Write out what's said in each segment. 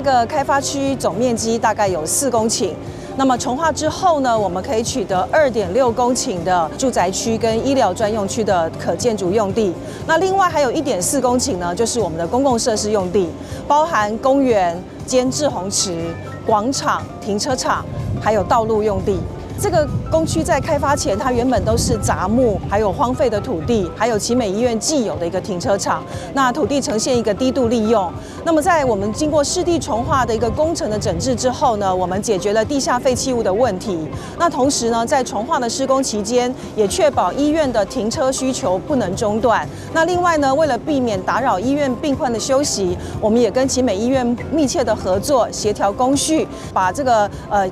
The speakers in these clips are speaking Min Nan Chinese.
個開發區總面積大概有4公頃。那麼重劃之後呢，我們可以取得2.6公頃的住宅區跟醫療專用區的可建築用地。那另外還有1.4公頃呢，就是我們的公共設施用地，包含公園兼滯洪池、廣場、停車場，還有道路用地。這個工區在開發前，它原本都是雜木，還有荒廢的土地，還有奇美醫院既有的一個停車場。那土地呈現一個低度利用。那麼在我們經過市地重劃的一個工程的整治之後呢，我們解決了地下廢棄物的問題。那同時呢，在重劃的施工期間，也確保醫院的停車需求不能中斷。那另外呢，為了避免打擾醫院病患的休息，我們也跟奇美醫院密切的合作，協調工序，把這個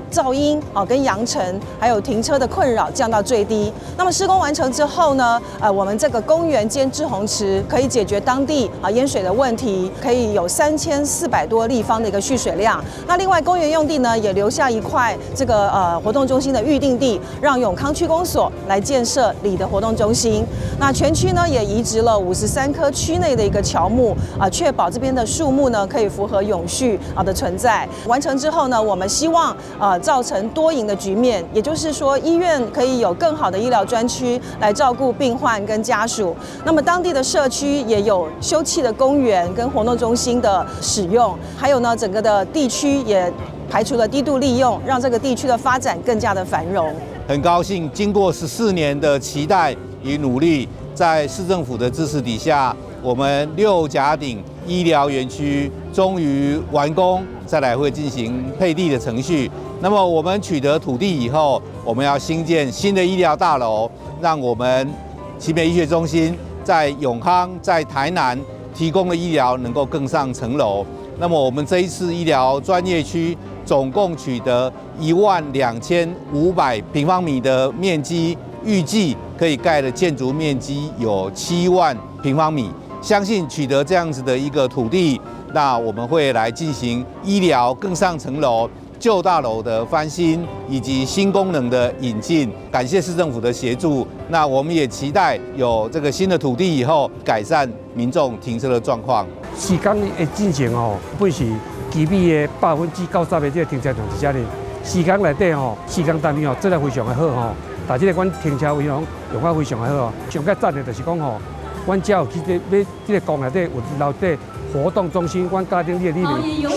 噪音啊跟揚塵，還有停車的困擾降到最低。那麼施工完成之後呢，我們這個公園兼滯洪池可以解決當地啊淹水的問題，可以有3400多立方的一個蓄水量。那另外公園用地呢，也留下一塊這個活動中心的預定地，讓永康區公所來建設里的活動中心。那全區呢也移植了53棵區內的一個喬木啊，確保這邊的樹木呢可以符合永續啊的存在。完成之後呢，我們希望造成多贏的局面，也就是說，醫院可以有更好的醫療專區來照顧病患跟家屬。那麼當地的社區也有休憩的公園跟活動中心的使用，還有呢，整個的地區也排除了低度利用，讓這個地區的發展更加的繁榮。很高興，經過14年的期待與努力，在市政府的支持底下，我們六甲頂醫療園區終於完工，再來會進行配地的程序。那麼我們取得土地以後，我們要興建新的醫療大樓，讓我們奇美醫學中心在永康、在台南提供的醫療能夠更上層樓。那麼我們這一次醫療專業區總共取得1萬2500平方米的面積，預計可以蓋的建築面積有7萬平方米。相信取得這樣子的一個土地，那我們會來進行醫療更上層樓、舊大樓的翻新以及新功能的引進。感謝市政府的協助，那我們也期待有這個新的土地以後，改善民眾停車的狀況。時間的進程吼，本是基美的90%的這個停車場佇遮哩。時間內底吼，時間單位吼做得非常的好吼，但這個阮停車位攏用啊非常的好哦。上較讚的就是講吼，阮遮有去這欲這個公內底有留這活動中心，阮家庭裡面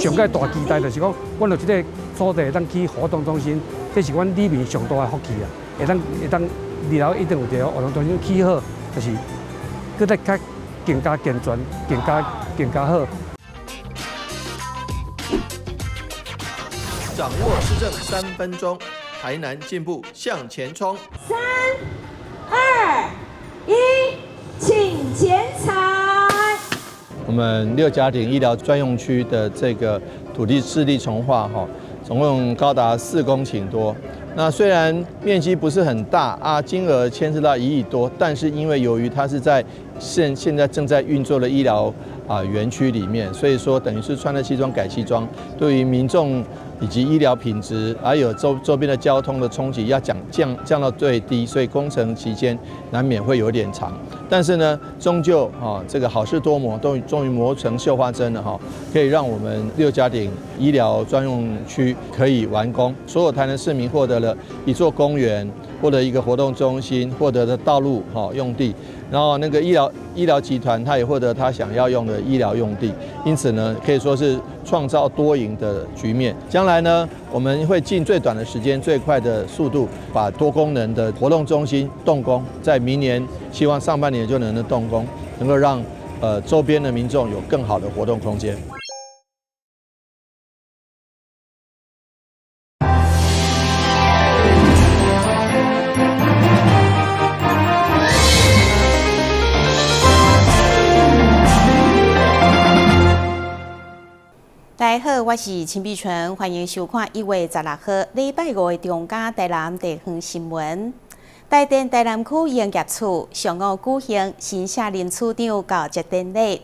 上蓋大期待就是講，阮有這個所在會當去活動中心，這是阮里面上大的福氣啊！會當二樓一定有一個活動中心起好，就是閣再較更加健全、更加好。掌握市政3分鐘，台南進步向前衝。三、二、一，請剪彩。我們六甲頂醫療專用區的這個土地市地重劃，哈，總共高達4公頃多。那雖然面積不是很大啊，金額牽涉到1億多，但是因為由於它是在現在正在運作的醫療啊園區裡面，所以說等於是穿了西裝改西裝，對於民眾以及醫療品質，還有周邊的交通的衝擊，要降到最低，所以工程期間難免會有點長。但是呢，終究啊，這個好事多磨，都終於磨成繡花針了哈，可以讓我們六甲頂醫療專用區可以完工，所有台南市民獲得了一座公園，獲得一個活動中心，獲得的道路哈用地，然後那個醫療集團他也獲得他想要用的醫療用地，因此呢，可以說是創造多贏的局面。將來呢，我們會盡最短的時間、最快的速度，把多功能的活動中心動工，在明年希望上半年就能動工，能夠讓周邊的民眾有更好的活動空間。大家好，我是陳碧純，歡迎收看1月16號禮拜五的中嘉台南地方新聞。台電台南區營業處上午舉行新卸任處長交接典禮，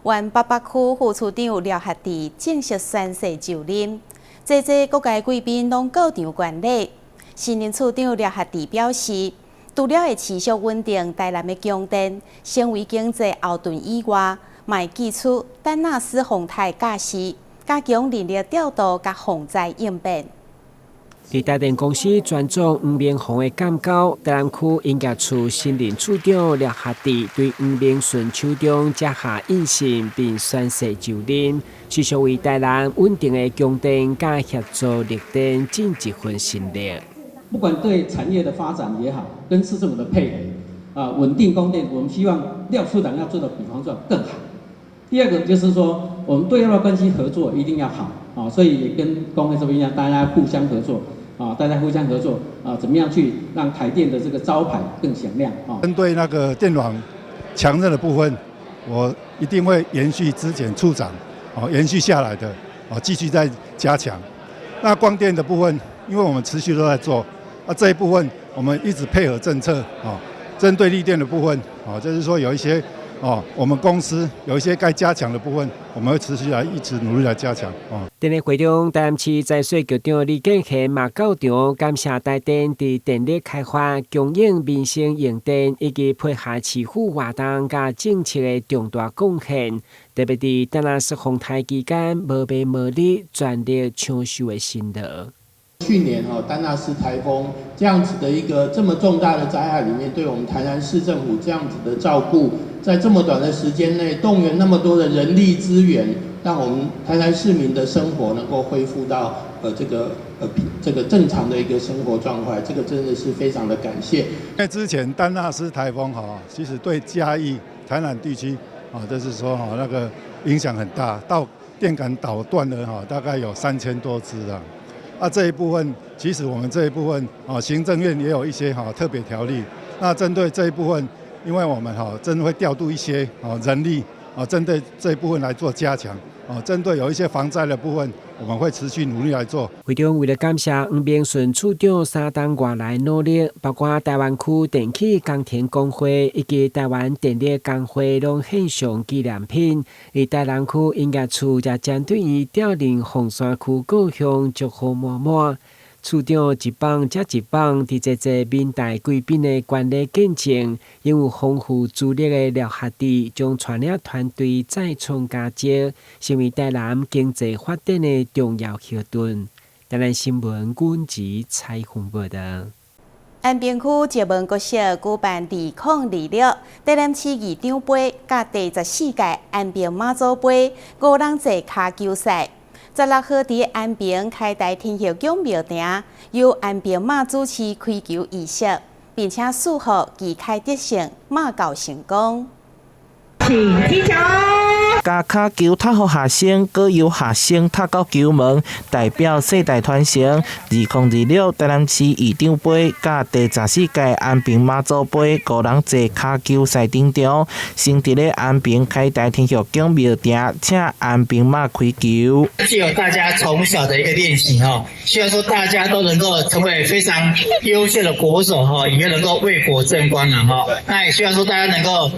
原北北區副處長廖學智正式宣誓就任，濟濟各界貴賓攏到場觀禮。新任處長廖學智表示，除了會持續穩定台南的供電，成為經濟後盾以外，嘛會祭出丹那斯風颱架勢。加強人力調度佮防災應變。佇台電公司專總黃明宏的監督，台南區營業處新任處長廖學智對黃明順手中接下印信並宣誓就任，持續為台南穩定的供電佮協助綠電盡一份心力。不管對產業的發展也好，跟市政府的配合，啊，穩定供電，我們希望廖處長要做得比黃處長更好。第二個就是說，我們對外關係合作一定要好，啊，所以也跟工會這邊一樣，大家互相合作。啊，大家互相合作啊，怎麼樣去讓台電的這個招牌更響亮啊？針對那個電網強韌的部分，我一定會延續之前處長哦延續下來的哦，繼續再加強。那光電的部分，因為我們持續都在做，啊這一部分我們一直配合政策哦，針對綠電的部分哦，就是說有一些哦，我們公司有一些該加強的部分，我們會持續來一直努力來加強哦。電力會中，台南市財稅局長李建賢嘛到場，感謝台電佇電力開發、供應民生用電以及配合市府活動佮政策的重大貢獻。特別佇丹那斯風台期間，無微無力全力搶修的辛勞。去年哈丹那斯颱風這樣子的一個這麼重大的災害裡面，對我們台南市政府這樣子的照顧，在這麼短的時間內動員那麼多的人力資源，讓我們台南市民的生活能夠恢復到這個正常的一個生活狀態，這個真的是非常的感謝。因為之前丹那斯颱風哈，其實對嘉義、台南地區啊，就是說哈那個影響很大，到電桿倒斷了哈，大概有3000多支啊。啊，這一部分其實我們這一部分啊，行政院也有一些哈特別條例。那針對這一部分，因為我們哈真的會調度一些啊人力啊，針對這一部分來做加強。哦，針對有一些防災的部分，我們會持續努力來做。會中為了感謝黃明順處長三冬外來努力，包括台灣區電氣工程工會以及台灣電力工會攏獻上紀念品。而台南區營業處也針對伊調任鳳山區故鄉祝福滿滿。處長一棒接一棒，佇這濟民代貴賓的觀禮見證，擁有豐富資歷的廖學智，將帶領團隊再創佳績，成為台南經濟發展的重要後盾。台南新聞阮子採訪報道。安平區石門國小舉辦2026台南市議長盃佮第14屆安平媽祖盃五人制跤球賽。16號佇安平開台天后宮廟埕，由安平媽主持開球儀式，並且賜予旗開得勝，媽轎成功。請踢球。共跤球踢予學生，閣由學生踢到球門，代表世代傳承。2026台南市議長盃佮第14屆安平媽祖盃五人制跤球賽登場，先佇咧安平開台天后宮廟埕，請安平媽開球。藉由大家從小的一個練習哈，希望說大家都能夠成為非常優秀的國手哈，也能夠為國爭光啦哈。那也希望說大家能夠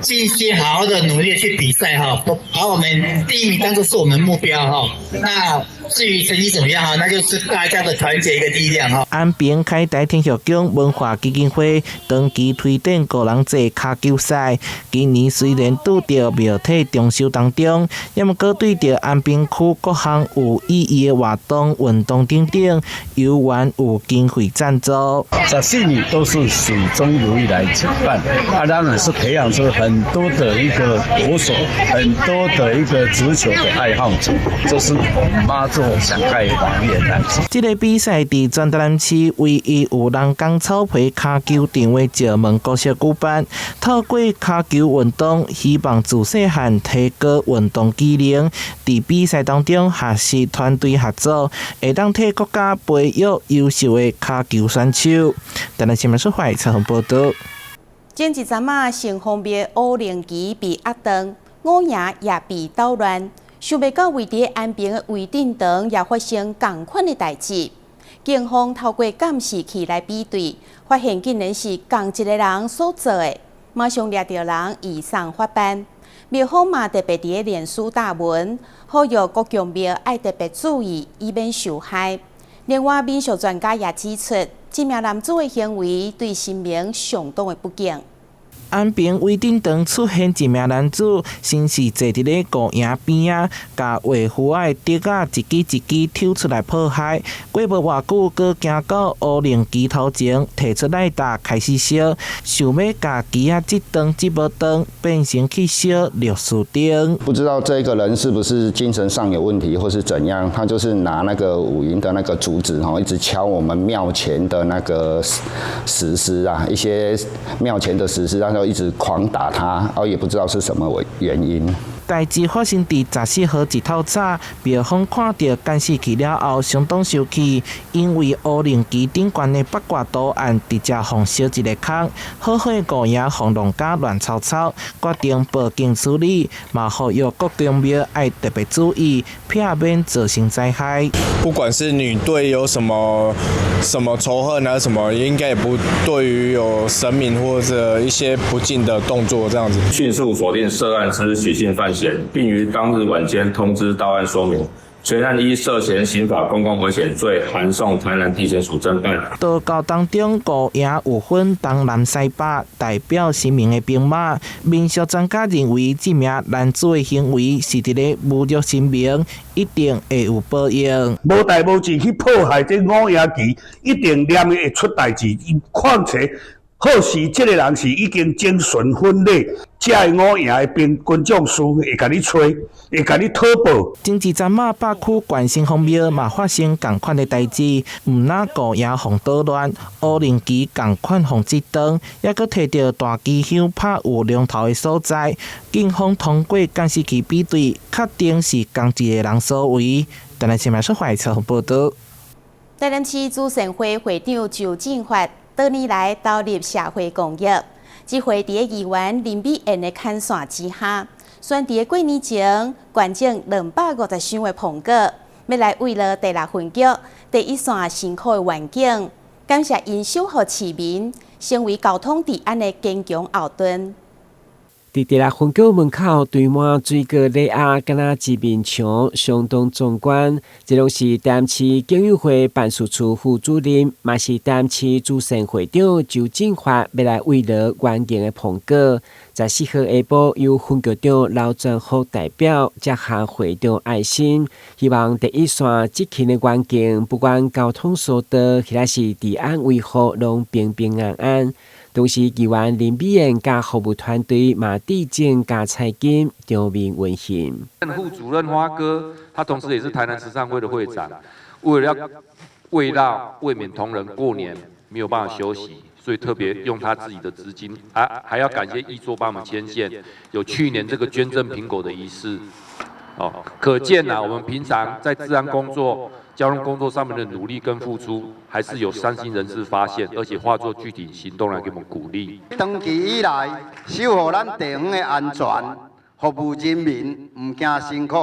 盡心好好的努力去比賽哈。把我們第一名當做是我們目標哈，那至於成績怎麼樣哈，那就是大家的團結一個力量哈。安平開台天后宮文化基金會長期推展五人制跤球賽，今年雖然拄著廟體裝修當中，也毋過對著安平區各項有意義的活動、運動等等，猶原有經費贊助。14年都是水中如意來舉辦，啊，當然是培養出很多的一個國手，很多的一個足球的愛好者，這是媽祖想蓋華業的。這個比賽佇全台南市唯一有人工草皮跤球場的石門國小舉辦，透過跤球運動，希望自細漢提高運動技能，佇比賽當中學習團隊合作，會當替國家培育優秀的跤球選手。台南新聞採訪報道。前一陣仔，城隍廟烏龍旗被壓斷，五營也被搗亂，想袂到位佇安平的圍鎮場也發生仝款的代誌。警方透過監視器來比對，發現竟然是仝一个人所做的，馬上掠著人移送法辦。廟方嘛特別佇咧臉書貼文，呼籲國強廟愛特別注意，以免受害。另外，民俗專家也指出，這名男子的行為對神明相當的不敬。安平威頂長出現一名男子，先是坐佇咧五營邊仔，共畫符仔的竹仔一支一支抽出來破壞。過無偌久，閣行到烏龍旗頭前，提出來搭開始燒，想欲共旗仔這長這無長，變成去燒綠樹燈。不知道這個人是不是精神上有問題，或是怎樣？他就是拿那個五營的那個竹子，吼，一直敲我們廟前的那個石獅啊，一些廟前的石獅，然後一直狂打他，然後也不知道是什麼原因。代誌發生佇14號一透早，廟方看著監視器了後，相當生氣，因為烏龍旗頂懸的八卦圖案直接予燒一个空，好好的五營予弄甲亂糟糟，決定報警處理，嘛呼籲各宮廟愛特別注意，避免造成災害。不管是你對有什麼什麼仇恨啊什麼，應該也不對於有神明或者一些不敬的動作這樣子。迅速鎖定涉案之許姓犯嫌，並於當日晚間通知到案說明，全案依涉嫌刑法公共危險罪，函送台南地檢署偵辦。道教當中，五營有分東南西北，代表神明的兵馬。民俗專家認為，這名男子的行為是佇咧侮辱神明，一定會有報應。無代無誌去破壞這五營旗，一定念會出代誌。況且，好是這个人是已經精神分裂，這个五營的兵軍將士會共你揣，會共你討報。前一陣仔北區關聖方廟嘛發生仝款的代誌，毋但五營予搗亂，烏龍旗仝款予折斷，猶閣提著大支香拍有龍頭的所在，警方通過監視器比對，確定是仝一个人所為。台南新聞懷策報道。台南市慈善會會長周進發多年來投入社會公益，這回佇咧議員林美燕的牽線之下，選佇咧過年前捐贈250箱的蘋果，欲來慰勞第六分局第一線辛苦的員警，感謝𪜶守護市民，成為交通治安的堅強後盾。佇第六分局門口堆滿水果禮盒，敢若一面牆，相當壯觀。這攏是台南市警友會辦事處副主任，嘛是台南市慈善會長周進發，欲來慰勞員警的蘋果。14號下晡，由分局長劉全福代表接下會長愛心，希望第一線執勤的員警，不管交通疏導，或者是治安維護，攏平平安安。同時，議員林美燕佮服務團隊嘛致贈加彩金，場面溫馨。副主任花哥，他同時也是台南慈善會的會長，為了要慰勞慰勉同仁過年沒有辦法休息，所以特別用他自己的資金，啊，還要感謝議座幫我們牽線，有去年這個捐贈蘋果的儀式，哦，可見啊，我們平常在治安工作、交通工作上面的努力跟付出，還是有善心人士發現，而且化作具體行動來給我們鼓勵。長期以來，守護咱地方的安全，服務人民，毋驚辛苦。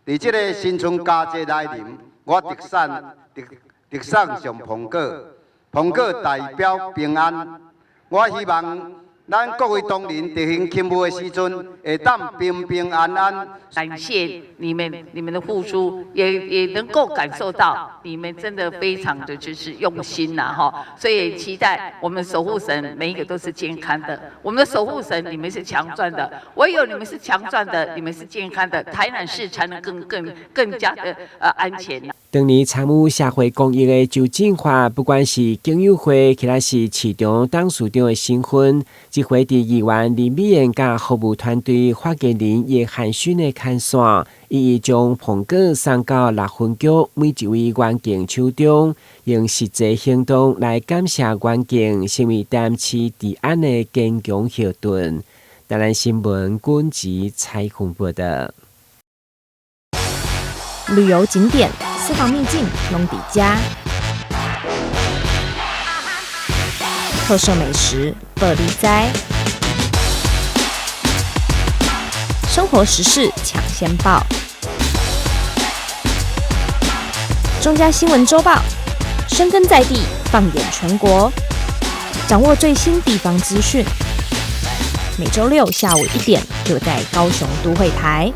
佇這个新春佳節來臨，我特送特特送上蘋果，蘋果代表平安。我希望咱各位同仁執行勤務的時陣，會當平平安安。感謝你們，你們的付出，也能夠感受到你們真的非常的就是用心吶，哈。所以期待我們守護神每一個都是健康的，我們的守護神你們是強壯的，唯有你們是強壯的，你們是健康的，台南市才能更更更加的安全。當年參與社會公益的周進發，不管是警友會，或者是市長董事長的身份，這回佇議員林美燕佮服務團隊發言人葉漢勳的牽線，一一將蘋果送到六分局每一位員警手中，用實際行動來感謝員警，成為台南市治安的堅強後盾。台南新聞軍籍采訪報道。旅遊景點、私房秘境，攏佇遮；特色美食，報你知；生活時事搶先報。中嘉新聞週報，深耕在地，放眼全國，掌握最新地方資訊。每週六下午1點，就在高雄都會台。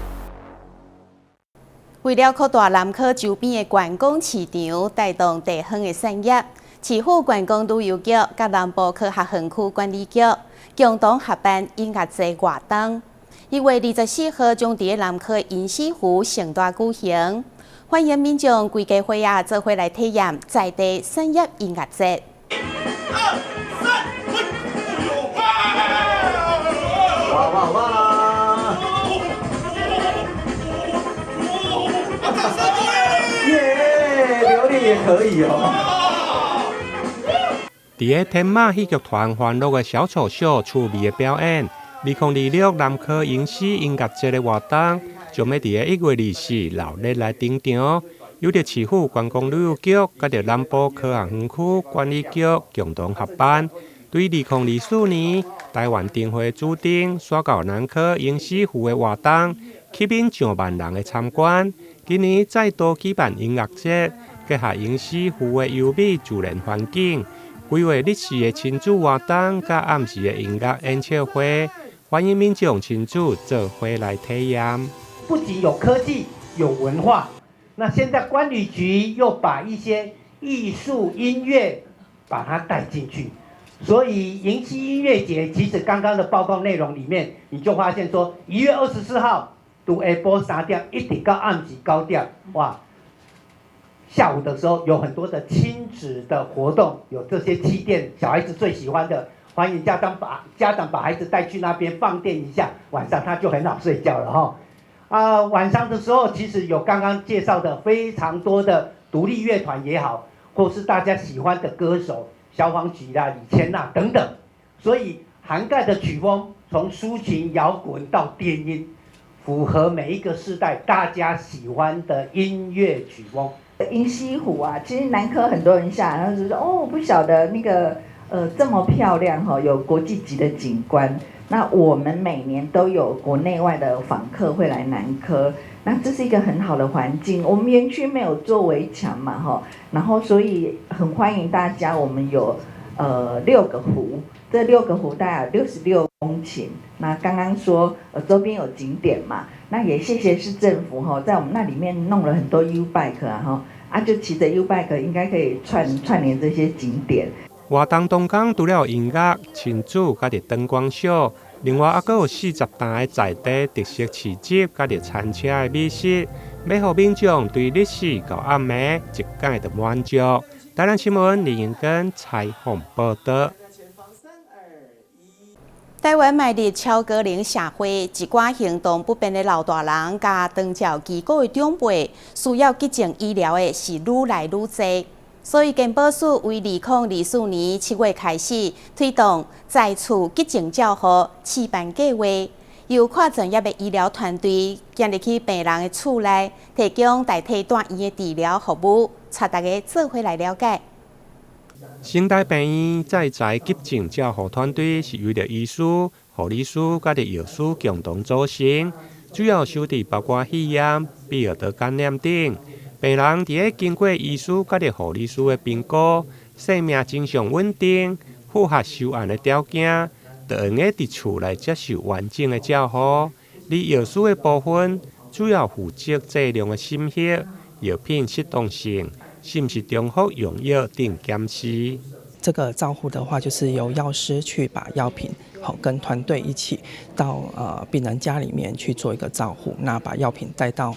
為了擴大南科周邊的觀光市場，帶動地方的產業，市府觀光旅遊局佮南部科學園區管理局共同合辦音樂節活動。1月24號將佇南科銀溪湖盛大舉行，歡迎民眾規家伙仔做伙來體驗在地產業音樂節。二三，哇哇哇！耶，流利也可以哦。佇个天馬戲劇團歡樂的小丑秀趣味的表演，2026南科迎曦音樂節的活動，將欲佇个1月24鬧熱來登場。由著市府觀光旅遊局佮著南部科學園區管理局共同合辦。對2024年台灣燈會主燈徙到南科迎曦湖的活動，吸引上萬人的參觀。今年再度舉辦音樂節，結合迎曦湖的優美自然環境。規劃日時的親子活動，佮暗時的音樂演唱會，歡迎民眾親子做伙來體驗。不僅有科技，有文化，那現在管理局又把一些藝術音樂把它帶進去，所以迎曦音樂節其實剛剛的報告內容裡面，你就發現說，1月24號從下晡3點一直到暗時9點，哇！下午的時候有很多的親子的活動，有這些氣墊，小孩子最喜歡的，歡迎家長把孩子帶去那邊放電一下，晚上他就很好睡覺了哈。啊，晚上的時候其實有剛剛介紹的非常多的獨立樂團也好，或是大家喜歡的歌手，蕭煌奇啦、李千娜等等，所以涵蓋的曲風從抒情搖滾到電音，符合每一個世代大家喜歡的音樂曲風。迎曦湖啊，其實南科很多人下來，然後就說哦，我不曉得那個這麼漂亮哈，有國際級的景觀。那我們每年都有國內外的訪客會來南科，那這是一個很好的環境。我們園區沒有做圍牆嘛哈，然後所以很歡迎大家。我們有六個湖，這六個湖大概有66公頃。那剛剛說周邊有景點嘛，那也謝謝市政府哈，在我們那裡面弄了很多 U bike 啊哈，啊就騎著 U bike 應該可以串聯這些景點。活動當天除了音樂、親子佮著燈光秀，另外猶閣有40檔的在地特色市集佮著餐車的美食，欲予民眾對日時到暗暝一擺就滿足。台南新聞李英根採訪報導。台灣邁入超高齡社會，一寡行動不便的老大人佮長照機構的長輩，需要急症醫療的是愈來愈濟。所以健保署為2024年7月開始推動在厝急症照護試辦計劃，由跨專業的醫療團隊進入去病人的厝內，提供代替住院的治療服務，帶大家做伙來了解。成大病院在宅急症照護團隊是由著醫師、護理師佮著藥師共同組成，主要收治包括肺炎、泌尿道感染等。病人佇咧經過醫師佮著護理師的評估，生命徵象穩定，符合收案的條件，就會用佇厝內接受完整的照護。而藥師的部分，主要負責劑量的審核、藥品適當性，是毋是重複用藥等檢視。這個照護的話，就是由藥師去把藥品好跟團隊一起到病人家裡面去做一個照護，那把藥品帶到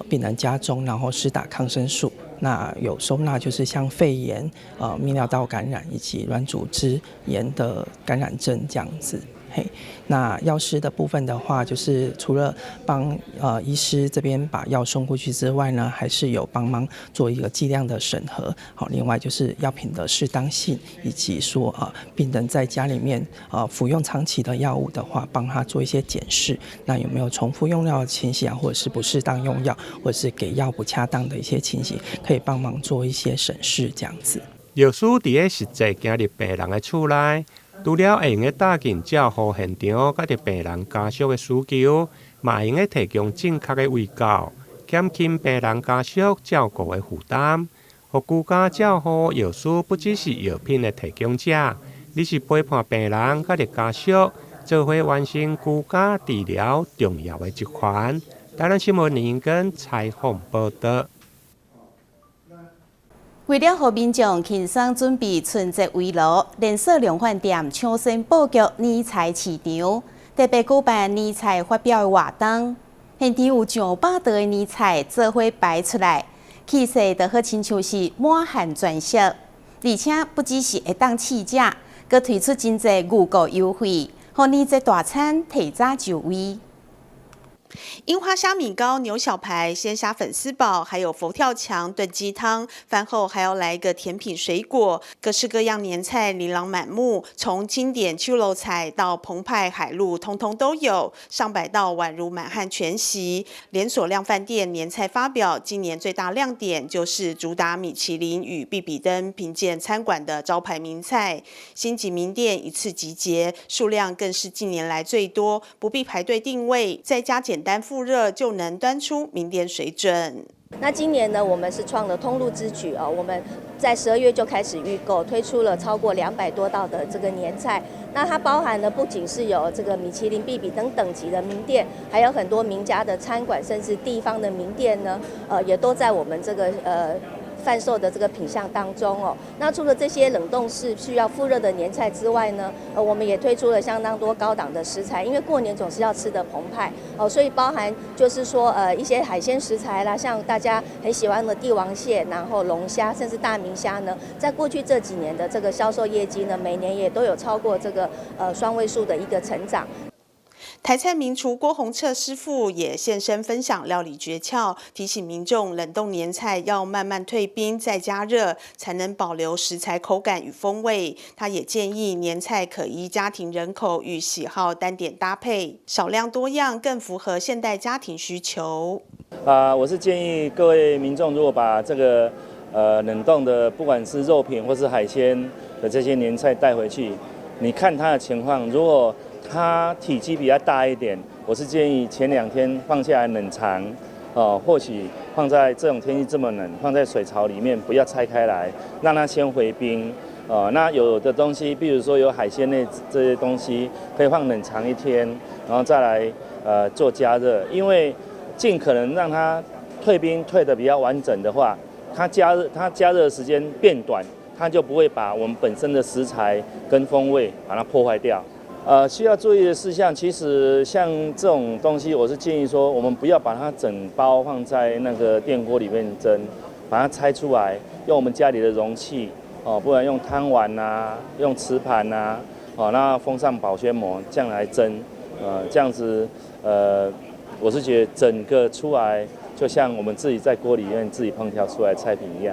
病人家中，然後施打抗生素。那有收納就是像肺炎、泌尿道感染以及軟組織炎的感染症這樣子。嘿，那藥師的部分的話，就是除了幫醫師這邊把藥送過去之外呢，還是有幫忙做一個劑量的審核。好，另外就是藥品的適當性，以及說啊，病人在家裡面服用長期的藥物的話，幫他做一些檢視，那有沒有重複用藥的情形啊，或者是不適當用藥，或者是給藥不恰當的一些情形，可以幫忙做一些審視，這樣子。藥師佇咧實際行入病人的厝內，除了會用得踏進照護現場，佮著病人家屬的需求，嘛會用得提供正確的衛教，減輕病人家屬照顧的負擔。予居家照護藥師不只是藥品的提供者，而是陪伴病人佮著家屬，做伙完成居家治療重要的一環。台南新聞林根採訪報導。為了予民眾輕鬆準備春節圍爐，連鎖量販店搶先布局年菜市場，特別舉辦年菜發表的活動。現場有上百道的年菜做伙擺出來，氣勢就好親像是滿漢全席。而且不只是會當試食，閣推出真濟預購優惠，予年節大餐提早就位。櫻花蝦米糕、牛小排、鮮蝦粉絲煲，還有佛跳牆、燉雞湯，飯後還要來一個甜品水果，各式各樣年菜琳琅滿目，從經典手路菜到澎湃海陸，通通都有，上百道宛如滿漢全席。連鎖量販店年菜發表，今年最大亮點就是主打米其林與必比登評鑑餐館的招牌名菜，星級名店一次集結，數量更是近年來最多，不必排隊訂位，在家簡單復熱就能端出名店水準。那今年呢，我們是創了通路之舉啊，我們在12月就開始預購，推出了超過200多道的這個年菜。那它包含了不僅是有這個米其林、必比登等級的名店，還有很多名家的餐館，甚至地方的名店呢，也都在我們這個販售的這個品項當中哦。那除了這些冷凍式需要復熱的年菜之外呢，我們也推出了相當多高檔的食材，因為過年總是要吃得澎湃哦，所以包含就是說一些海鮮食材啦，像大家很喜歡的帝王蟹，然後龍蝦，甚至大明蝦呢，在過去這幾年的這個銷售業績呢，每年也都有超過這個雙位數的一個成長。台菜名廚郭宏策師傅也現身分享料理訣竅，提醒民眾冷凍年菜要慢慢退冰再加熱，才能保留食材口感與風味。他也建議年菜可依家庭人口與喜好單點搭配，少量多樣更符合現代家庭需求。啊，我是建議各位民眾，如果把這個冷凍的，不管是肉品或是海鮮的這些年菜帶回去，你看它的情況，如果它體積比較大一點，我是建議前2天放下來冷藏，哦，或許放在這種天氣這麼冷，放在水槽裡面不要拆開來，讓它先回冰，哦，那有的東西，比如說有海鮮類這些東西，可以放冷藏一天，然後再來做加熱，因為盡可能讓它退冰退得比較完整的話，它加熱的時間變短，它就不會把我們本身的食材跟風味把它破壞掉。需要注意的事項，其實像這種東西，我是建議說，我們不要把它整包放在那個電鍋裡面蒸，把它拆出來，用我們家裡的容器，哦，不然用湯碗啊，用瓷盤啊，哦，那封上保鮮膜，這樣來蒸，這樣子，我是覺得整個出來就像我們自己在鍋裡面自己烹調出來菜品一樣。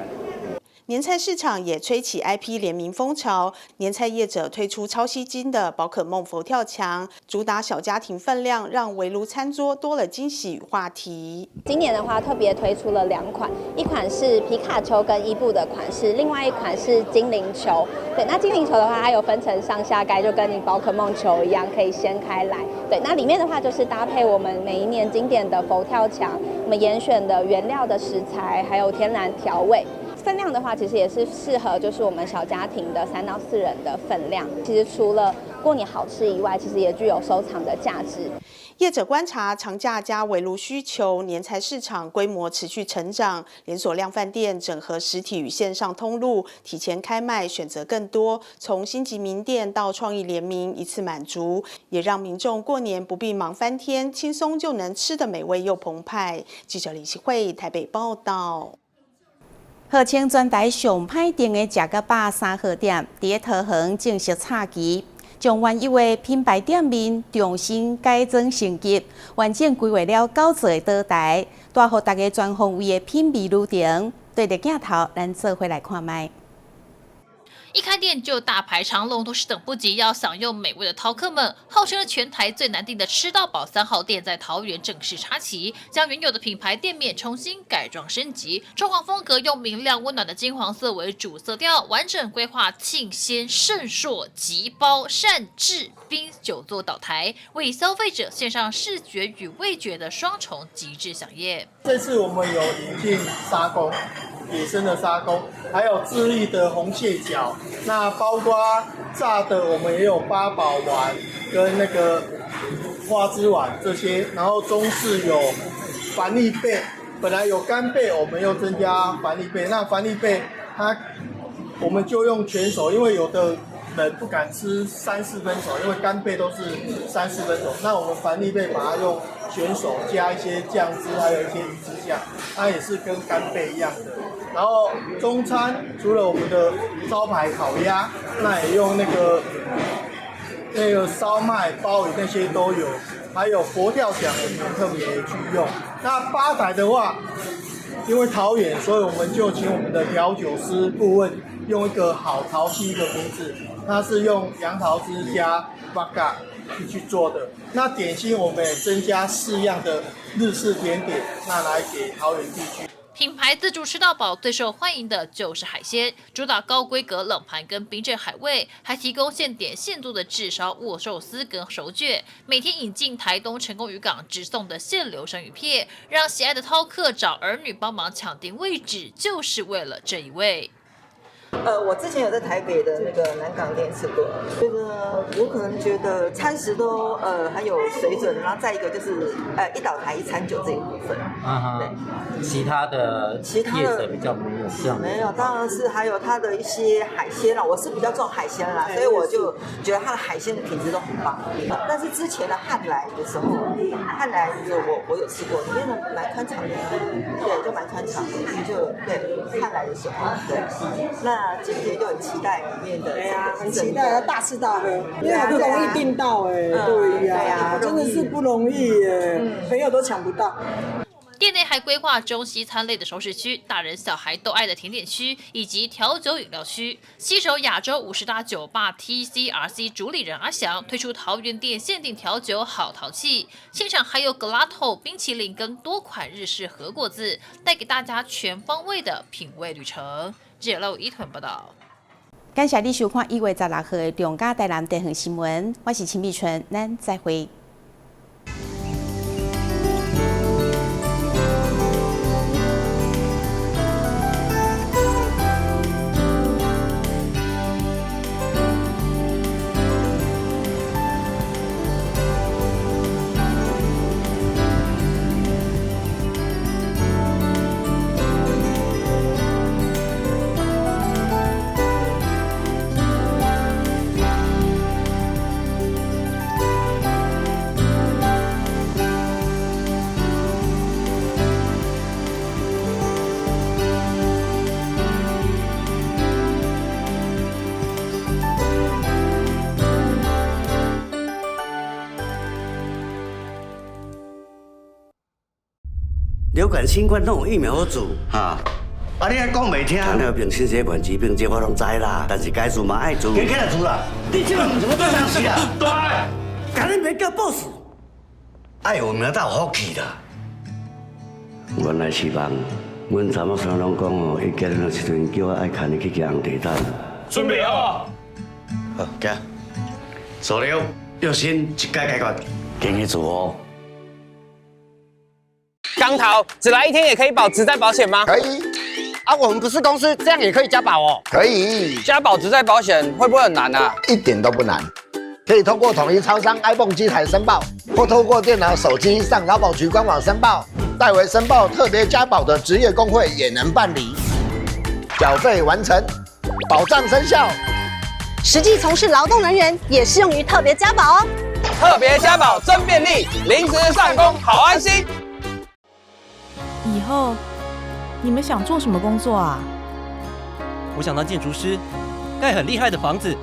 年菜市場也吹起 IP 聯名風潮，年菜業者推出超吸睛的寶可夢佛跳牆，主打小家庭分量，讓圍爐餐桌多了驚喜與話題。今年的話，特別推出了兩款，一款是皮卡丘跟伊布的款式，另外一款是精靈球。對，那精靈球的話，它有分成上下蓋，就跟你寶可夢球一樣，可以掀開來。對，那裡面的話就是搭配我們每一年經典的佛跳牆，我們嚴選的原料的食材，還有天然調味。分量的話，其實也是適合就是我們小家庭的3到4人的分量。其實除了過年好吃以外，其實也具有收藏的價值。業者觀察長假加圍爐需求，年菜市場規模持續成長。連鎖量販店整合實體與線上通路，提前開賣，選擇更多。從星級名店到創意聯名，一次滿足，也讓民眾過年不必忙翻天，輕鬆就能吃得美味又澎湃。記者李希慧台北報道。號稱全台上歹訂的食甲飽三號店，佇咧桃園正式插旗，將原有的品牌店面重新改裝升級，完整規劃了九座的島台，帶予大家全方位的品味旅程。對著鏡頭，咱做伙來看覓。一開店就大排長龍，都是等不及要享用美味的饕客們。號稱全台最難訂的吃到飽三號店，在桃園正式插旗，將原有的品牌店面重新改裝升級，裝潢風格用明亮溫暖的金黃色為主色調，完整規劃慶鮮盛碩集包膳製冰九座島台，為消費者獻上視覺與味覺的雙重極致饗宴。這次我們有引進沙公，野生的沙公，還有智利的紅蟹腳。那包括炸的，我們也有八寶丸跟那個花枝丸這些，然後中式有帆立貝，本來有干貝，我們又增加帆立貝。那帆立貝它我们就用全熟，因为有的人不敢吃三四分熟，因为干贝都是三四分熟。那我们帆立贝把它用全熟，加一些酱汁，还有一些鱼子酱，它也是跟干贝一样的。然后中餐除了我们的招牌烤鸭，那也用那个烧麦、鲍鱼那些都有，还有佛跳墙我们特别去用。那吧台的话，因为桃园，所以我们就请我们的调酒师顾问用一个好淘气一个名字，它是用杨桃汁加八嘎去做的。那点心我们也增加四样的日式甜点，那来给桃园地区。品牌自助吃到饱，最受欢迎的就是海鲜，主打高规格冷盘跟冰镇海味，还提供现点现做的炙烧握寿司跟手卷。每天引进台东成功渔港直送的现流生鱼片，让喜爱的饕客找儿女帮忙抢定位置，就是为了这一味。我之前有在台北的那个南港店吃过，觉得我可能觉得餐食都很有水准，然后再一个就是一岛台一餐酒这一部分。啊哈，其他的其他的业者比较没有这样。没有，当然是还有它的一些海鲜啦，我是比较重海鲜啦，所以我就觉得它的海鲜的品质都很棒。但是之前的汉来的时候，汉来就我有吃过，里面的蛮宽敞的，对，就蛮宽敞的，就对汉来的时候，对，那今天就很期待里面的，对啊，很期待要大吃大喝，因为很不容易订到哎，对呀，真的是不容易耶，朋友都抢不到。店内还规划中西餐类的熟食区，大人小孩都爱的甜点区，以及调酒饮料区。携手亚洲50大酒吧 TCRC 主理人阿翔推出桃园店限定调酒好淘气，现场还有格拉头冰淇淋跟多款日式和果子，带给大家全方位的品味旅程。记者一团报道。感谢你收看1月16号的中嘉台南地方新闻，我是陈美春，咱再会。流感、新冠拢有疫苗好治，哈。啊，你还讲袂听？糖尿病、心血管疾病，这我拢知啦。但是该治嘛爱治。加起来治啦！你这个毋是我做啥事啦？对，共你袂叫 boss，爱有名才有福气啦。原来是梦，阮查某孙拢讲哦，伊结婚的时阵叫我爱牵伊去骑红地毯。准备好。好，行。数了，药心一概解决，经去做哦。钢头，只来一天也可以保职灾保险吗？可以。啊，我们不是公司，这样也可以加保哦。可以。加保职灾保险会不会很难啊？一点都不难，可以通过统一超商 ibon 机台申报，或透过电脑、手机上劳保局官网申报。代为申报特别加保的职业工会也能办理。缴费完成，保障生效。实际从事劳动人员也适用于特别加保哦。特别加保真便利，临时上工好安心。以后你们想做什么工作啊？我想当建筑师，盖很厉害的房子。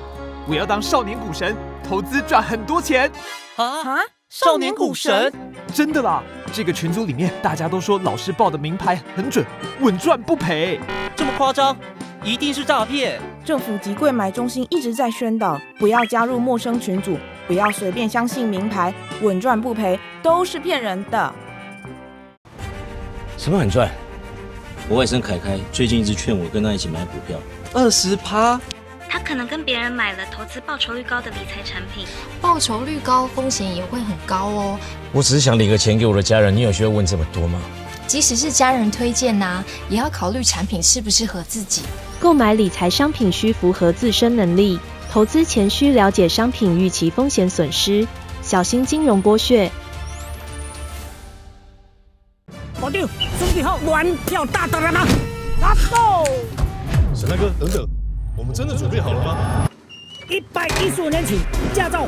我要当少年股神，投资赚很多钱。啊！少年股神？真的啦！这个群组里面大家都说老师报的明牌很准，稳赚不赔。这么夸张？一定是诈骗！政府及柜买中心一直在宣导，不要加入陌生群组，不要随便相信明牌，稳赚不赔都是骗人的。什么很赚？我外甥凯凯最近一直劝我跟他一起买股票，20%。他可能跟别人买了投资报酬率高的理财产品，报酬率高，风险也会很高哦。我只是想领个钱给我的家人，你有需要问这么多吗？即使是家人推荐呐，也要考虑产品适不适合自己。购买理财商品需符合自身能力，投资前需了解商品预期风险损失，小心金融剥削。部长，准备好玩票大单了吗？拿到。沈大哥，等等，我們真的準備好了嗎？115年起，駕照。